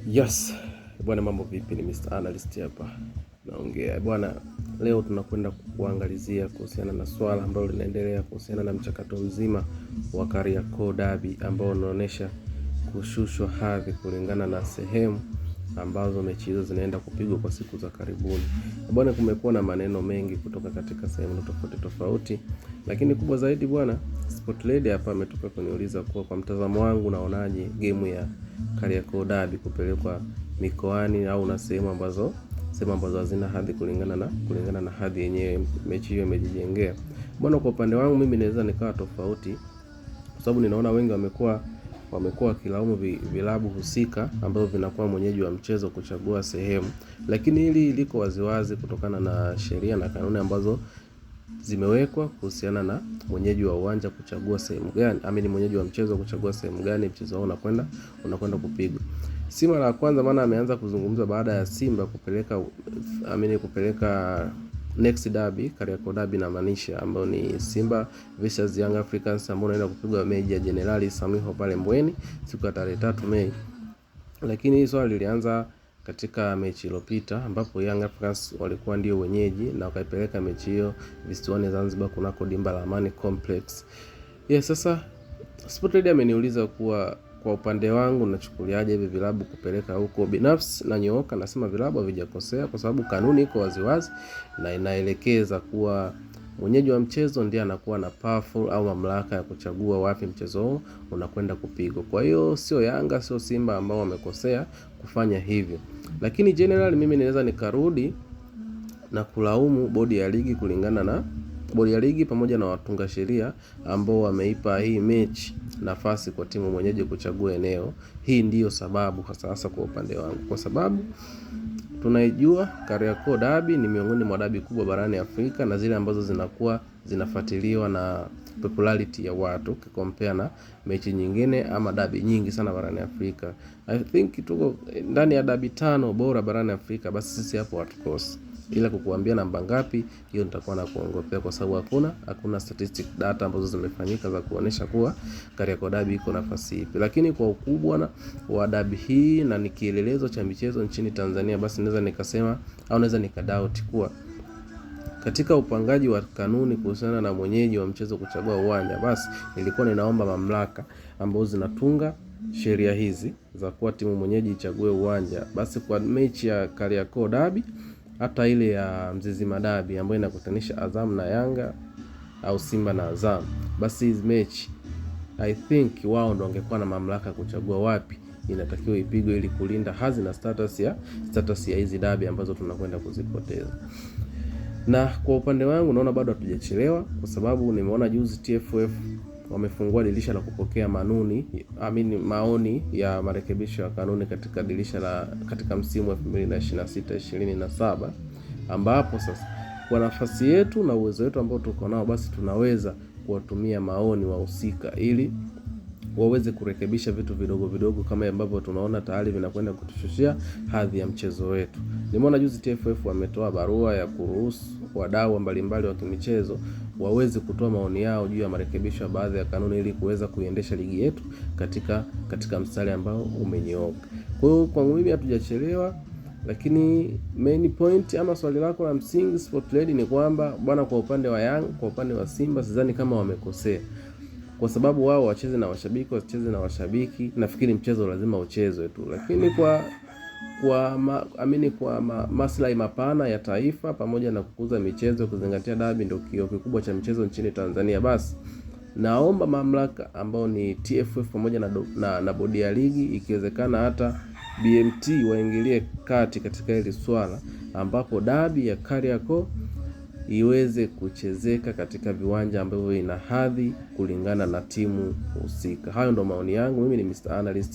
Yes, bwana mambo vipi? Ni Mr. Analyst hapa naongea bwana. Leo tunakwenda kuangalizia kuhusiana na swala ambalo linaendelea kuhusiana na mchakato mzima wa Kariakoo Derby ambao unaonyesha kushushwa hadhi kulingana na sehemu ambazo mechi hizo zinaenda kupigwa kwa siku za karibuni. Bwana, kumekuwa na maneno mengi kutoka katika sehemu tofauti tofauti, lakini kubwa zaidi bwana, Sport Lady hapa ametoka kuniuliza kuwa kwa mtazamo wangu naonaje gemu ya Kariakoo Derby kupelekwa mikoani au na sehemu ambazo hazina hadhi kulingana na hadhi yenyewe mechi hiyo imejijengea. Bwana, kwa upande wangu mimi naweza nikawa tofauti kwa sababu ninaona wengi wamekuwa wakilaumu vilabu husika ambavyo vinakuwa mwenyeji wa mchezo kuchagua sehemu, lakini hili liko waziwazi kutokana na sheria na kanuni ambazo zimewekwa kuhusiana na mwenyeji wa uwanja kuchagua sehemu gani, amini mwenyeji wa mchezo kuchagua sehemu gani mchezo wao unakwenda kupigwa. Si mara ya kwanza, maana ameanza kuzungumza baada ya Simba kupeleka amini kupeleka next derby, Kariakoo Derby namaanisha, ambayo ni Simba versus Young Africans ambao unaenda kupigwa mechi ya Jenerali Samiho pale Mbweni siku ya tarehe 3 Mei. Lakini hii swali lilianza katika mechi iliyopita ambapo Young Africans walikuwa ndio wenyeji na wakaipeleka mechi hiyo visiwani Zanzibar kunako dimba la Amani Complex. Yes, sasa Sport Lady ameniuliza kuwa kwa upande wangu nachukuliaje hivi vilabu kupeleka huko. Binafsi nanyooka nasema vilabu havijakosea kwa sababu kanuni iko waziwazi na inaelekeza kuwa mwenyeji wa mchezo ndiye anakuwa na powerful au mamlaka ya kuchagua wapi mchezo huo unakwenda kupigwa. Kwa hiyo sio Yanga, sio Simba ambao wamekosea kufanya hivyo. Lakini general mimi naweza nikarudi na kulaumu bodi ya ligi kulingana na bodi ya ligi pamoja na watunga sheria ambao wameipa hii mechi nafasi kwa timu mwenyeji kuchagua eneo. Hii ndiyo sababu hasa hasa kwa upande wangu, kwa sababu tunaijua Kariakoo Derby ni miongoni mwa dabi kubwa barani Afrika na zile ambazo zinakuwa zinafuatiliwa na popularity ya watu ukikompea na mechi nyingine ama dabi nyingi sana barani Afrika. I think tuko ndani ya dabi tano bora barani Afrika, basi sisi hapo hatukosi. Ila kukuambia namba ngapi, hiyo nitakuwa na kuongopea kwa sababu hakuna statistic data ambazo zimefanyika za kuonesha kuwa Kariakoo Derby iko nafasi ipi. Lakini kwa ukubwa na wa dabi hii na ni kielelezo cha michezo nchini Tanzania, basi naweza nikasema au naweza nikadoubt kuwa katika upangaji wa kanuni kuhusiana na mwenyeji wa mchezo kuchagua uwanja, basi nilikuwa ninaomba mamlaka ambazo zinatunga sheria hizi za kuwa timu mwenyeji ichague uwanja, basi kwa mechi ya Kariakoo Derby hata ile ya Mzizima Derby ambayo inakutanisha Azam na Yanga au Simba na Azam, basi hizi mechi I think wao ndo wangekuwa na mamlaka kuchagua wapi inatakiwa ipigwe ili kulinda hadhi na status ya hizi dabi ambazo tunakwenda kuzipoteza. Na kwa upande wangu naona bado hatujachelewa kwa sababu nimeona juzi TFF wamefungua dirisha la kupokea manuni, I mean maoni ya marekebisho ya kanuni katika dirisha la katika msimu wa 2026 27, ambapo sasa kwa nafasi yetu na uwezo wetu ambao tuko nao, basi tunaweza kuwatumia maoni wahusika ili waweze kurekebisha vitu vidogo vidogo kama ambavyo tunaona tayari vinakwenda kutushushia hadhi ya mchezo wetu. Nimeona juzi TFF wametoa barua ya kuruhusu wadau mbalimbali wa kimichezo waweze kutoa maoni yao juu ya marekebisho ya baadhi ya kanuni ili kuweza kuiendesha ligi yetu katika mstari ambao umenyooka. Kwa hiyo kwangu mimi hatujachelewa, lakini main point ama swali lako la msingi Sport Lady ni kwamba bwana, kwa upande wa Young, kwa upande wa Simba sidhani kama wamekosea kwa sababu wao wacheze na washabiki, wacheze na washabiki. Nafikiri mchezo lazima uchezwe tu, lakini kwa ma, amini kwa maslahi mapana ya taifa pamoja na kukuza michezo, kuzingatia dabi ndio kioo kikubwa cha michezo nchini Tanzania, basi naomba mamlaka ambao ni TFF pamoja na bodi ya ligi, ikiwezekana hata BMT waingilie kati katika hili swala, ambapo dabi ya Kariakoo iweze kuchezeka katika viwanja ambavyo ina hadhi kulingana na timu husika. Hayo ndo maoni yangu. Mimi ni Mr. Analyst.